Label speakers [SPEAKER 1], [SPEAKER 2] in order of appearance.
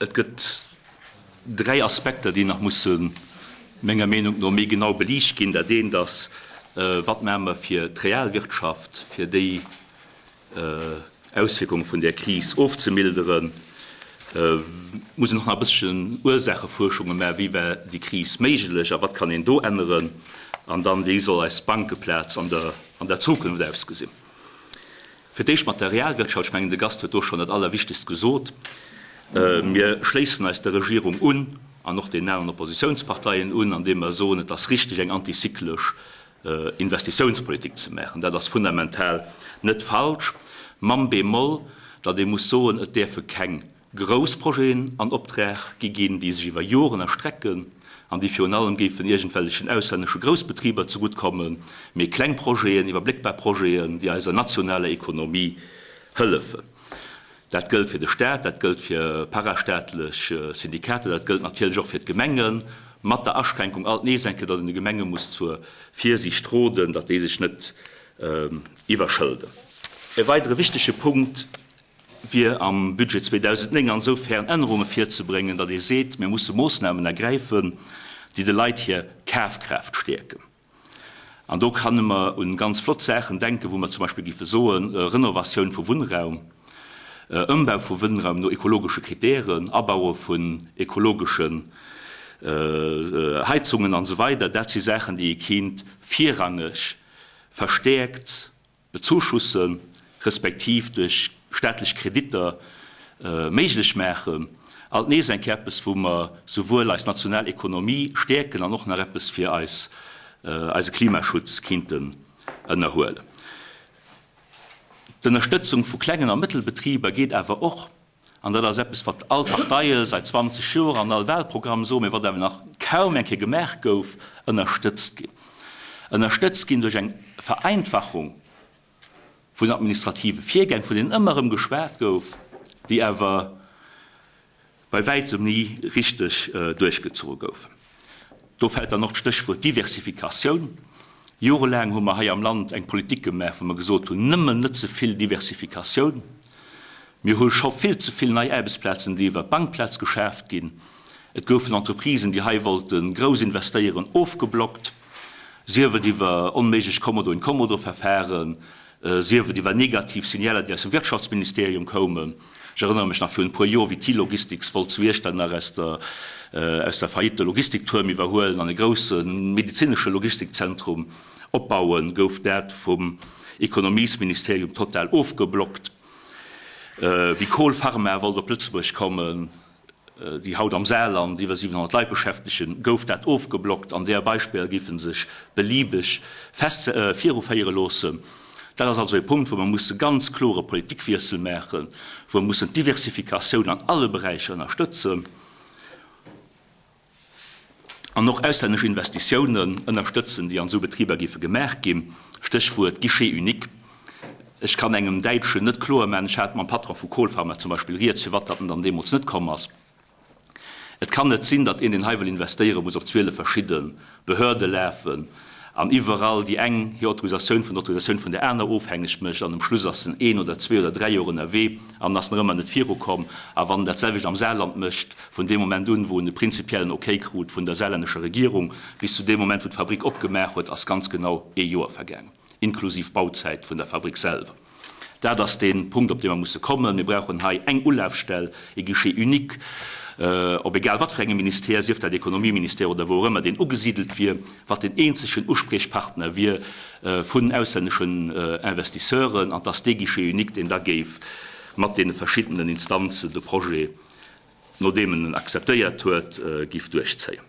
[SPEAKER 1] Et gëtt 3 Aspekter, déi nach musse menger Meenung no méi genau beliicht ginn. Dat eent ass, Wat maache mer fir d'Realwirtschaft, fir déi Auswierkunge vun där Kris ofzemilderen? Muss een och nach e bësschen Ursaachefuerschunge maachen, wéi war déi Kris méiglech a wat kann een do änneren? An dann, wéi soll eis Bankeplaz an der Zukunft ausgesinn? Fir d'éischt mat der Realwirtschaft, ech mengen, de Gast huet do schonn dat Allerwichtegst gesot. Mir schléissen eis der Regierung un an och deenen aneren Oppositionsparteien un, andeem mer soen, et ass richtig, eng antizyklesch Investitiounspolitik ze maachen. Dat ass fundamental net falsch, mam Bémol, datt ee muss soen, et däerfe keng grouss Projeten an Optrag gi ginn, déi sech iwwer Joren erstrecken an déi virun allem géifen iergendwellechen auslännesche Groussbetriber zegutt kommen, mee kleng Projeten, iwwerbléckbar Projeten, déi eiser nationaler Ekonomie hëllefen. Dat gëllt fir de Stat, dat gëllt fir parastaatlech Syndikater, dat gëllt natierlech och fir d'Gemengen, mat der Aschränkung alt nees eng Kéier, datt een de Gemenge muss zur Virsiicht roden, datt déi sech net iwwerschëlden. E weidere wichtege Punkt wier am Budget 2009 ansoufern Ännerunge virzebréngen, datt ee seet, mir musse Moossnamen ergräifen, déi de Leit hir Kafkraaft stäerken. An do kanne mer un ganz flott Saachen denken, wou mer zum Beispill géife soen, Renovatioun vu Wunnraum, Ëmbau vu Wunnraum no ekologesche Kritären, Abaue vun ekologeschen Heizungen an esou weider. Dat si Saachen, déi ee kéint virrangeg verstäerkt bezuschussen, respektiv duerch staatlech Kreditter méiglech maachen. Alt nees eng Kéier eppes, wou mer souwuel eis national Ekonomie stäerken an och nach eppes fir eis, eise Klimaschutz kinnten ënnerhuelen. D'Ënnerstëtzung vu klengen a Mëttelbetriber geet awer och, an dat ass eppes, wat all Parteie säit 20 Joer an all Wahlprogramm soen, mä wat awer nach kaum eng Kéier gemaach gouf, ënnerstëtzt ginn. Ënnerstëtzt ginn duerch eng Vereinfachung vun administrative Virgäng, vun deenen ëmmer erëm geschwat gouf, déi awer bei wäitem ni richteg duerchgezoe goufen. Do fält dann och d'Stéchwuert Diversifikatioun. Jorelaang hu mer hei am Land eng Politik gemaach, wou mer gesot hunn, nëmmen net ze vill Diversifikatioun. Mir hu scho vill ze vill nei Aarbechtsplazen, déi iwwer d'Bankplaz geschaaft ginn. Et goufen Entreprisen, déi hei wollte grouss investéieren, ofgeblockt, sief et iwwer onméiglech Kommodo-in-Kommodo-Verfahren, sief et iwwer negativ Signaler, déi aus dem Wirtschaftsministerium koumen. Ech erënnere mech nach virun e puer Joer, wéi d'T-Logistics wollt zu Iechternach aus der aus der Faillite de Logistiktuerm iwwerhuelen an e grousse medezinesche Logistikzentrum opbauen, gouf dat vum Ekonomiesministerium total ofgeblockt. Wéi Kohl-Pharma wollt op Lëtzebuerg kommen, déi haut am Saarland iwwer 700 Leit beschäftegen, gouf dat ofgeblockt an där Beispiller géife sech beliebeg fest viruféiere loossen. Dat ass also e Punkt, wou mer musse ganz klore Politikwiessel maachen, wou mer mussen d'Diversifikatioun an alle Beräicher ënnerstëtzen an och auslännesch Investitiounen ënnerstëtzen, déi an esou Betriber géife gemaach ginn, Stéchwuert Guichet unique. Ech kann engem Däitschen net kloer maachen, ech hat mam Patron vu Kohlpharma zum Beispill rieds, firwat datt en dann deemools net komm ass. Et kann net sinn, datt een, deen hei wëll investéieren, muss op 12 verschidde Behörde lafen an iwwerall déi eng hir Autorisatioun vun der Autorisatioun vun där aner ofhängeg mécht an um Schluss ass en een oder zwee oder dräi Joer ënnerwee an ass nach ëmmer net virukomm. A wann en dat selwecht am Saarland mécht, vun deem Moment un, wou en de prinzipiellen Okay krut vun der saarlännescher Regierung, bis zu deem Moment, wou d'Fabrik opgemaach huet, ass ganz genau ee Joer vergaangen. inklusiv Bauzäit vun der Fabrik selwer. Dat ass dee Punkt, op dee mer musse kommen. Mir brauchen hei eng Ulafstell, e Guichet unique, op egal wat fir engem Ministère, sief dat Ekonomieministère oder wou och ëmmer deen ugesidelt wier, wat deen eenzegen Uspriechpartner wier vun auslänneschen Investisseuren, an dass dee Guichet unique, deen da géif mat deene verschiddenen Instanzen de Projet, nodeem en en akzeptéiert huet, géif duerchzéien.